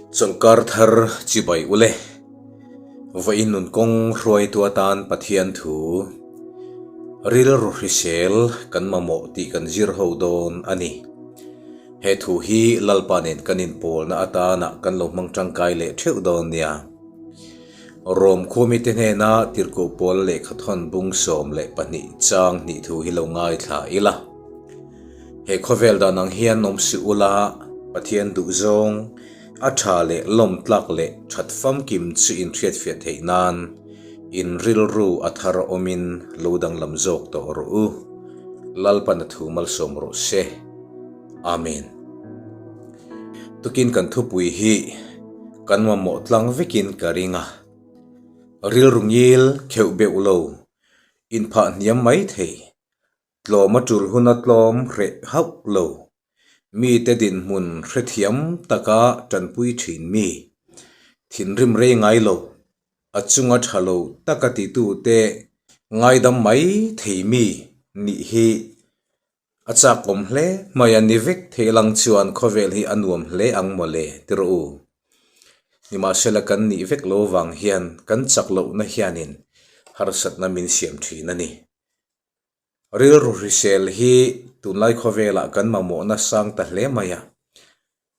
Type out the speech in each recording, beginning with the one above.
Chawlhkar thar chibai ule. Vawiin nun kawng hruaitu atan Pathian thu rilru hrisel kan mamawh tih kan zir ho dawn a ni. He thu hi Lalpa nen kan inpawlna atana kan lo hmang tangkai leh theuh dawn nia. Rom khuamite hnena tirhkoh pawl lehkhathawn bung 12 chang hnih thu hi lo ngaithla ila. He khawvel dan ang hian awm suh ula, Pathian duhzawng, a tha leh lawmtlak leh that famkim chu inhriatfiah theih nan in rilru a thar awmin lo danglam zawk tawh rawh u. Lalpan a thu malsawm rawh se. Amen. Tukin kan thupui hi kan mamawh tlang vekin ka ring a. Rilru ngil kheuh beuh lo, inphah hniam mai thei. Tlawm a tul huna tlawm hreh hauh lo. Mite dinhmun hrethiam taka tanpui thin mi. Thinrim rei ngai lo, a chunga tha lo taka titute ngaidam mai thei mi nih hi a chakawm hle mai a ni vek thei lang chuan khawvel hi a nuam hle ang mawle ti rawh u. Nimahsela kan nih vek lo vang hian kan chak lohna hianin harsatna min siam thin a ni. Rilru hrisel hi tunlai khawvelah kan mamawhna sang ta hle mai a.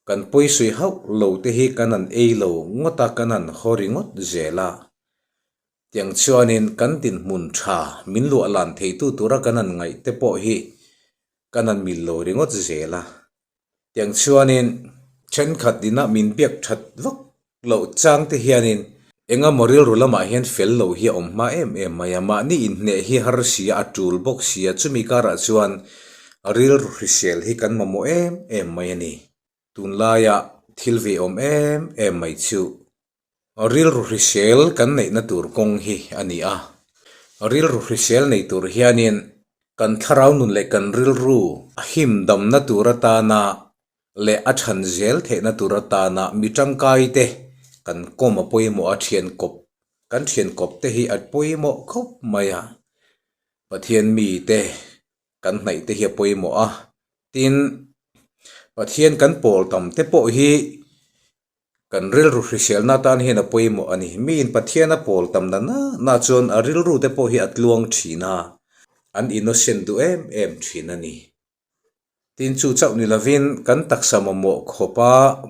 Kan pawisui hauh lo te hi kan han ei lo ngawt a, kan han haw ringawt zel a. Tiang chuanin kan dinhmun tha min luah lan theitu tura kan han ngaih te pawh hi kan han mil lo ringawt zel a. Tiang chuanin thenkhat ina min biak that vak loh chang te hianin engemaw rilru lamah hian fel lo hi a awm hma em em mai a, mahni inhneh hi har sia a tul bawk sia, chumi karah chuan rilru hrisel hi kan mamawh em em mai a ni. Tunlaia thil ve awm em em mai chu Rilru hrisel kan neihna tur kawng hi a ni a. Rilru hrisel nei tur hianin kan thlarau nun leh kan rilru a him damna tur atana leh a chhan zel theihna tur atana mi tangkai te kan kawm a pawimawh a, thian kawp kan thian kawp te hi a pawimawh khawp mai a. Pathian mite kan hnaih te hi a pawimawh a, tin Pathian kan pawl tam te pawh hi Kan rilru hriselna atan hian a pawimawh a ni. Miin Pathian a pawl tam na na na chuan a rilru te pawh hi a tluang thin a, an innocent duh em em thin a ni. Tin chu chauh ni lovin kan taksa mamawh khawpa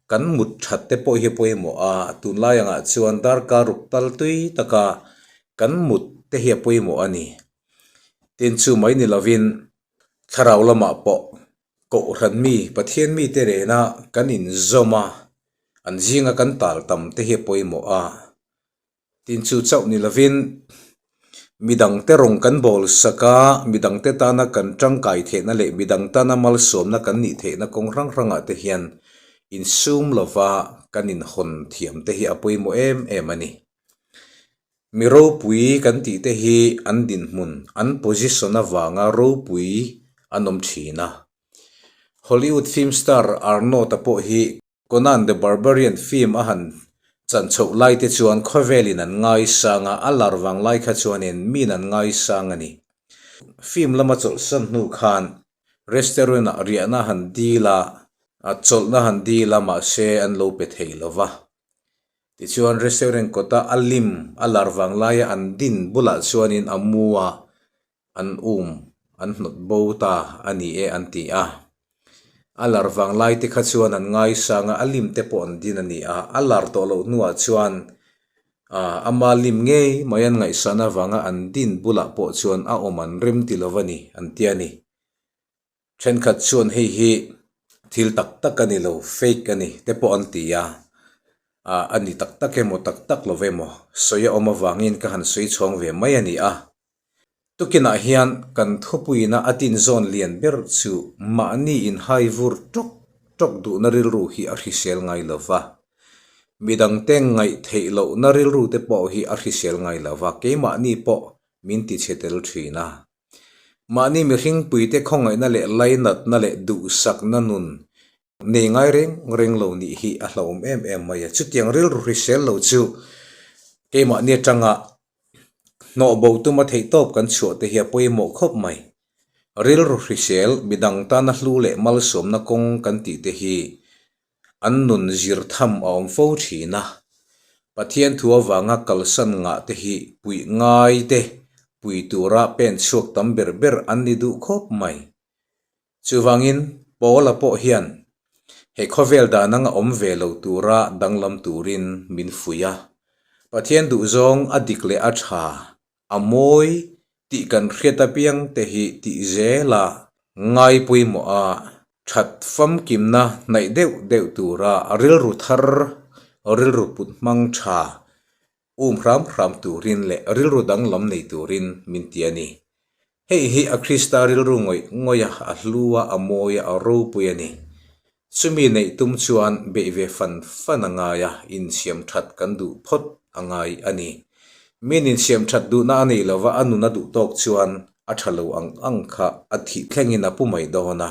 kan mut that te pawh hi a pawimawh a, tunlai angah chuan darkar ruk tal tui taka kan mut te hi a pawimawh a ni. Tin chu mai ni lovin thlarau lamah pawh Kohhran mi, Pathian mite rena kan inzawm a, an zinga kan tal tam te hi a pawimawh a. Tin chu chauh ni lovin midangte rawng kan bawl sak a, midangte tana kan tangkai theihna leh midang tana malsawmna kan nih theihna kawng hrang hrangah te hian insum lova kan inhawn thiam te hi a pawimawh em em a ni. Mi ropui kan tih te hi an dinhmun, an position avanga ropui an awm thin a. Hollywood film star Arnold-a pawh hi Conan the Barbarian film a han chan chhoh lai te chuan khawvelin an ngaisang a, a lar vang lai kha chuanin min an ngaisang a ni. Film lama chawlhsan hnu khan restaurant-ah riahna han dil a, chawlhna han dil a mahse an lo pe thei lo va. Tichuan restaurant kawta a lim a lar vang laia an din bulah chuanin a mu a, an um an hnawt bo ta a ni e an ti a. A lar vang lai te kha chuan an ngaisang a, a lim te pawh an din a ni a. A lar tawh loh hnuah chuan ah ama lim ngei mai an ngaihsan avanga an din bulah pawh chuan a awm an rem ti lo a ni an ti a ni. Thenkhat chuan hei hi thil tak tak a ni lo, fake a ni te pawh an ti a, ah a ni tak tak emaw tak tak lo emaw sawi a awm avangin ka han sawi chhawng ve mai a ni a. Tukinah hian kan thupuina a tinzawn lian ber chu mahni inhai vur tawk tawk duhna rilru hi a hrisel ngai lo va, midangte ngaih theih lohna rilru te pawh hi a hrisel ngai lo va, keimahni pawh min tichhe tel thin a. Mahni mihringpuite khawngaihna leh lainatna leh duhsakna nun nei ngai reng reng lo nih hi a hlauhawm em em mai a. Chutiang rilru hrisel lo chu keimahni atanga hnawh bo tuma theihtawp kan chhuah te hi a pawimawh khawp mai. Rilru hrisel midang tana hlu leh malsawmna kawng kan tih te hi. an nun zir tham a awm fo thin a. Pathian thu avanga kalsan ngah te hi puih ngai te pui tura pen chhuak tam ber ber an ni duh khawp mai. Chuvangin Paula pawh hian he khawvel dan anga awm ve lo tura danglam turin min fuih a. Pathian duhzawng a dik leh a tha, a mawi tih kan hriat apiang te hi tih zela ngai pawimawh a, that famkimna hnaih deuh deuh tura rilru thar, rilru put hmang tha um hram hram turin leh rilru danglam nei turin min ti a ni. Hei hi a Krista rilru ngawih ngawih a, a hlu a, a mawi a, a ropui a ni. Chumi neih tum chuan beih ve fan fan a ngai a, insiam that kan duh phawt a ngai a ni. Min insiam that duhna a nei lova a nun a duh tawk chuan a tha lo ang ang kha a thih thlengin a pu mai dawn a.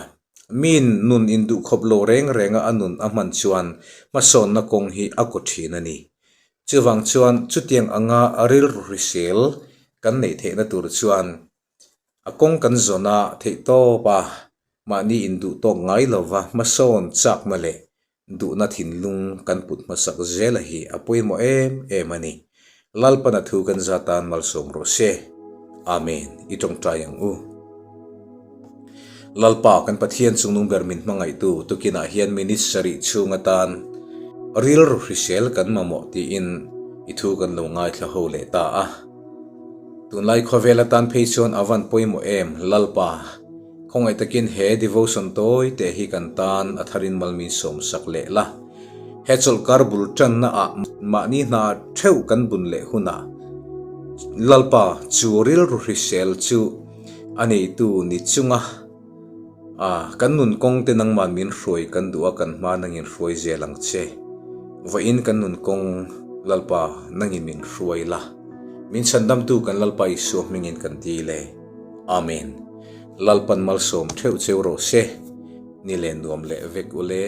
Min nun induhkhawp lo reng renga a nun a hman chuan hmasawnna kawng hi a kaw thin a ni. Chuvang chuan chutiang anga rilru hrisel kan neih theihna tur chuan a kawng kan zawn a theih tawp a, mahni induh tawk ngai lova hmasawn chakna leh duhna thinlung kan put hmasak zela hi a pawimawh em em a ni. Lalpana thu kan za tan malsawm rawh se. Amen. I tawngtai ang u. Lalpa kan Pathian chungnung ber min hmangaihtu tukinah hian minute sarih chhung atan rilru hrisel kan mamawh tiin i thu kan lo ngaithla ho leh ta a. Tunlai khawvel atan phei chuan a van pawimawh em Lalpa, khawngaih takin he devotion tawi teh hi kan tan a tharin malmin sawmsak leh la. He chawlhkar bul tanna ah mahni hna theuh kan bun leh hunah Lalpa chu rilru hrisel chu A neitu ni chunga a kan nun kawng te nangman min hruai kan duh a kan hma nangin hruai zel ang che. Vawiin kan nun kawng Lalpa nangin min hruai la. Min chhandamtu kan Lalpa Isua hmingin kan ti le. Amen. Lalpan malsawm theuh cheu rawh se. Ni leh nuam leh vek u le.